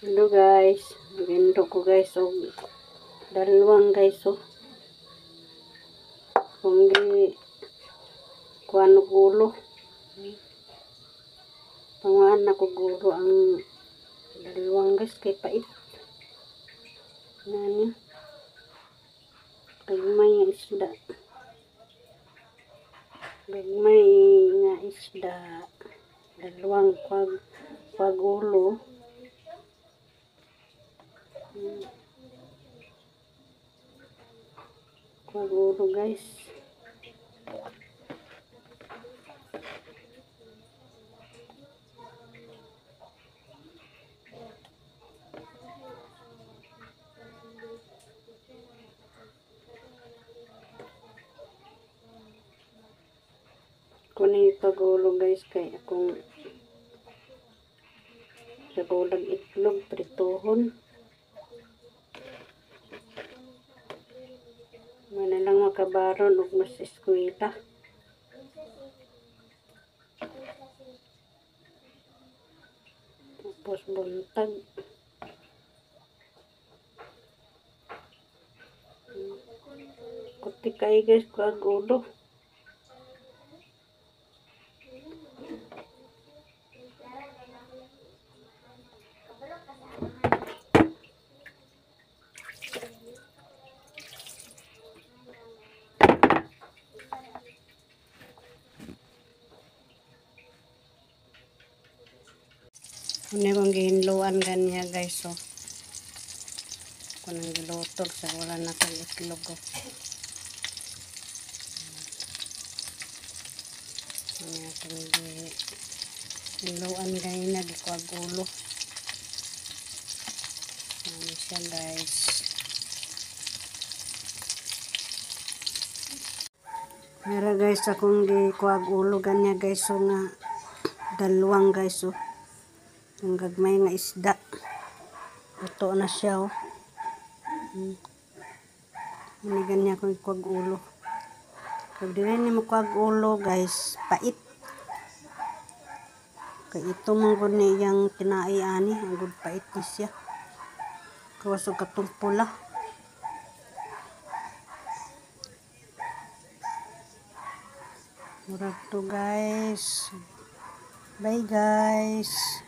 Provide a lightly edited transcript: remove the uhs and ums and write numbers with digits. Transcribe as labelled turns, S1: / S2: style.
S1: Hello guys, gendo ko guys og dalwang guys oh. Kung di kuan og ulo. Panguan na ko ulo ang dalwang guys kay pait. Nani? Gagmay nga isda. Gagmay nga isda. Dalwang kwag ulo. Kwag ulo guys. Kuni pag-ulo guys kay akong sagulag itlog prituhon. Mana lang makabaron og mas eskwela. Tapos buntag. Kuti kay guys kuag ulo. Ano kong gihinluan ganiya guys oh. Kunang gilutog sa wala na kong itlog oh. Ano akong gihinluan ganiya gikuag ulo. Ano siya guys. Mira guys akong gikuag ulo ganiya guys so nga dalwang guys oh. Ang gagmay nga isda. Luto na siya oh. Ini ganyan akong kuwag ulo. Kag dili ni mo kuwag ulo guys, pait. Kay ito man gud ni iyang tinai ani, ang gud pait ni siya. Kawas og katong pula. Murag to guys. Bye guys.